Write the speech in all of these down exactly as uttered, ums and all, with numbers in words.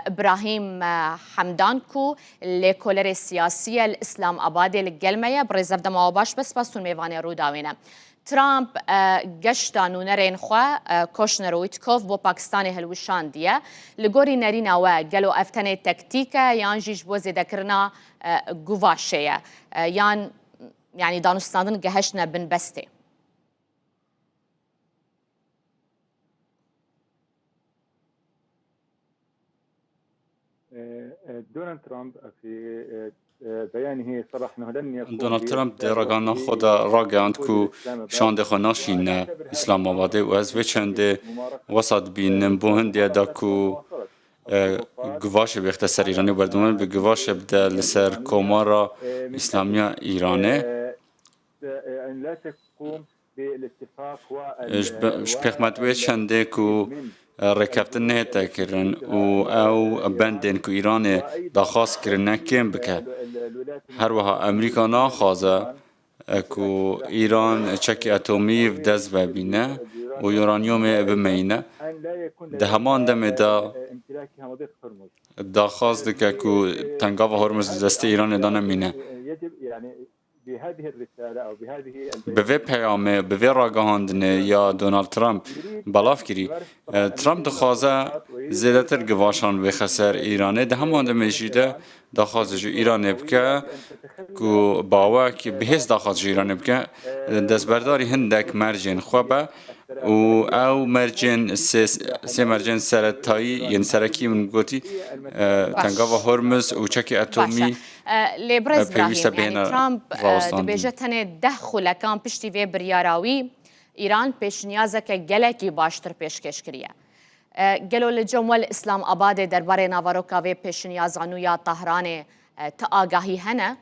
Îbrahîm, e, Hemdan ku lêkolerê siyasî ye li Îslamabadê li gel me ye. Bi rêz ev dema we baş be, spas hûn mêvanê Rûdawê ne. Trump, e, geşta nûnerên xwe, e, Kushner û Witkoff bo Pakistanê hilweşandiye. Li gorî nerîna we gelo ev tenê tektîk e yan jî ji bo zêdekirina, e, guvaşê ye? E, yan, yanî danûstandin geheştine binbestê? Donald Trump di ragihana xwe de ragihand ku şandê xwe naşîne Îslamabadê û ez vê çendê wesa dibînim bo hindê da ku, e, guvaşê bêxte ser Îranê û berdewam bi guvaşê bide li ser Komara Îslamiya Îranê. Ji be-, ji pêxmet wê çendê ku, e, rêkeftin nehête kirin û ew bendên ku Îranê daxwaz kirine kêm bike. Her wiha Amerîka naxwaze, e, ku Îran çekê etomî bi dest ve bîne û uranyumê bimeyîne. Di heman demê de daxwaz dike ku Tengava Hormuz di destê Îranê de nemîne. Bi vê peyamê, bi vê ragihandinê ya Donald Trump belav kirî, e, Trump dixwaze zêdetir givaşan bêxe ser Îranê. Di heman demê jî de daxwaz ji Îranê bike ku bawek bihêz daxwaz ji Îranê bike, destberdarî hindek mercên xwe be û ew mercên sê, sê mercên seretayî yên serekî min gotî, e, Tengava Hormuz û çekê etomî. E, lê birêz e, pêwîst e Brahîm, yanî bihêne Trump, e, rawestandin. Dibêje tenê deh xulekan piştî vê biryara wî, Îran pêşniyazeke gelekî baştir pêşkêş kiriye. E, gelo li cem we li Îslamabadê derbarê naveroka vê pêşniyaza nû ya Tahranê, e, ti agahî hene?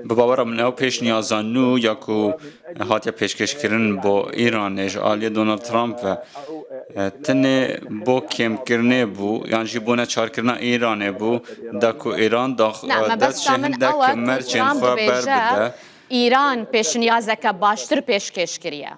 Bi bawera min ew pêşniyaza nû ya ku hatiye pêşkêşkirin bo Îranê ji aliyê Donald Trump ve, e, tenê bo kêmkirinê bû yan jî bo neçarkirina Îranê bû, da ku Îran dax-, Na, e, dest ji mebesta min hindek ew e ku mercên Trump xwe dibêje, berbide. Îran pêşniyazeke baştir pêşkêş kiriye.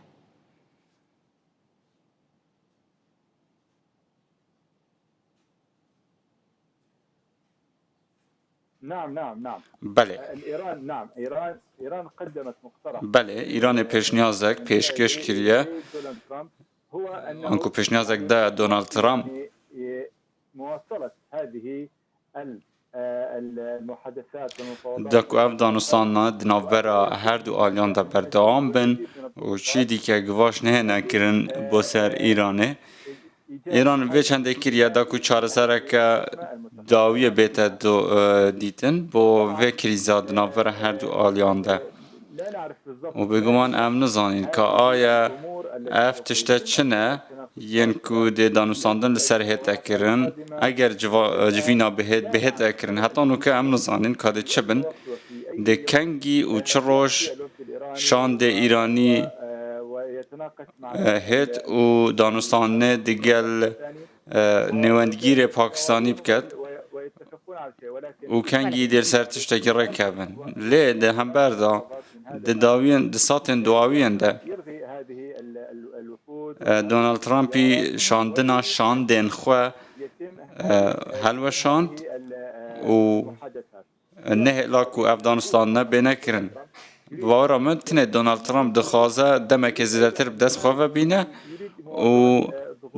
نعم، نعم، نعم. Belê. الإيران، نعم، إيران، إيران قدمت مقترح. Belê, Îranê pêşniyazek pêşkêş kiriye. دونالد ترامب هو أنه Anku pêşniyazek da Donald Trump. مواصلة هذه ال-، المحادثات والمفاوضات. Da ku ev danûstana di navbera her du aliyan de berdewam bin û çî dîke givaş nehêne kirin bo ser Îranê. Îran vê çendê kiriye da ku çaresereke dawiyê bête do-, e, dîtin bo vê krîza di navbera her du aliyan de. Û bêguman em nizanîn ka aya ev tişte çi ne yên ku dê danûstandin li ser hête kirin, eger civa-, civîna bihêt, bihête kirin. Heta nûke em nizanîn ka dê çi bin. Dê kengî û çi roj şandê Îranî, e, hêt û danûstandinê digel, e, nêwendgîrê Pakistanî biket û kengî dê li ser tiştekî rêkevin. Lê di hember de, di dawiyên, di satên dawiyên de, e, Donald Trumpî şandina şandên xwe, e, helweşand û nehêla ku ev danûstandine bêne kirin. Bi bawera min, tenê Donald Trump dixwaze demeke zêdetir bi dest xwe ve bîne û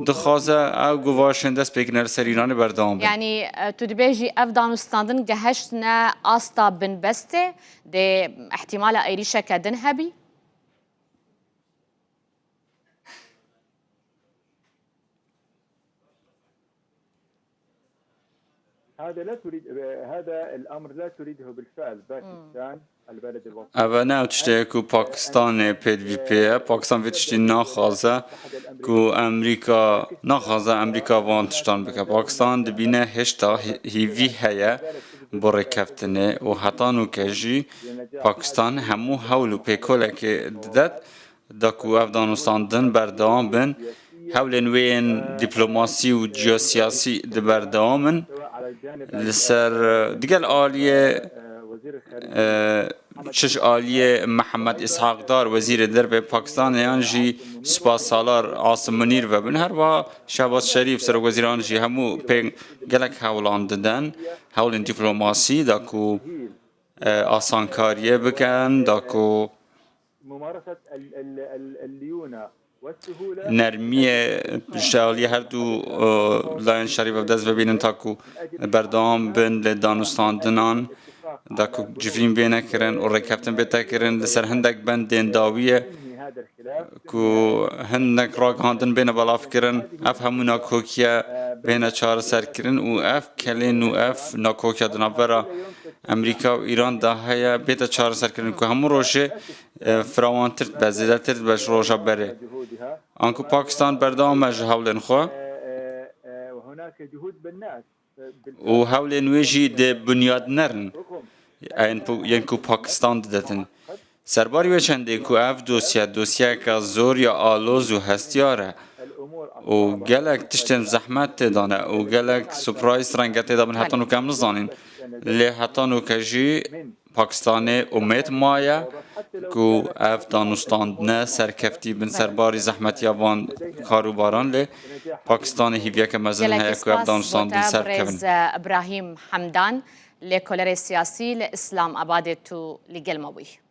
dixwaze ew guvaşên dest pê kirine li ser Îranê berdewam bin. Yanî, e, tu dibêjî ev danûstandin geheştine asta binbestê, dê ihtimala êrîşeke din hebî? هذا لا تريد، هذا الأمر لا تريده بالفعل باكستان، البلد الوطني. Ev ne ew tiştê ye ku Pakistanê pêdivî pê ye. Pakistan vê tiştî naxwaze ku Amerîka, naxwaze Amerîka van tiştan bike. Pakistan dibîne hêşta hî-, hîvî heye bo rêkeftinê û heta nûke jî Pakistan hemû hewl û pêkolekê didet. Da ku ev danûstandin berdewam bin, hewlên wê yên dîplomasî û ciyosiyasî di berdewam in. Li ser, e, digel aliyê, e, çi ji aliyê Mihemed Îshaqdar, Wezîrê Derve Pakistanê, yan jî Spas-salar Asim Munîr vebin, herwiha Şehbaz Şerîf, Serokwezîran jî hemû pê gelek hewlan didin, hewlên dîplomasî da ku, e, asankariyê bikin, da ku nermiyê ji aliyê her du, e, layên şerî ve bi dest ve bînin, ta ku berdewam bin li danûstandinan, da ku civîn bê nekirin û rêkeftin bête kirin. Li ser hindek bendên dawiyê ku hindek ragihandin bêne belavkirin, ev hemû nakokiye bêne çareserkirin û ev kelên û ev nakokiya di navbera Amerîka û Îran de heye bête çareserkirin ku hemû rojê, e, firawantir dibe, zêdetir dibe ji roja berê. Anku Pakistan berdewam e ji hewlên xwe û hewlên wê jî dê bunyad nerin, yên ku, yên ku Pakistan didetin. Serbarî wê çendê ku ev dosye, dosyeyeke zor ya aloz û hestiyar e û gelek tiştên zehmet tê de ne û gelek surprise renge tê de bin, heta nûke em nizanin. Lê heta nûke jî Pakistanê umêd maye ku ev danûstandine serkeftî bin serbarî zehmetiya van karûbaran, lê Pakistanê hîviyeke mezin heye ku ev danûstandin serkevin. Îbrahîm Hemdan, lêkolerê siyasî li Îslamabadê tu li gel me bûyî.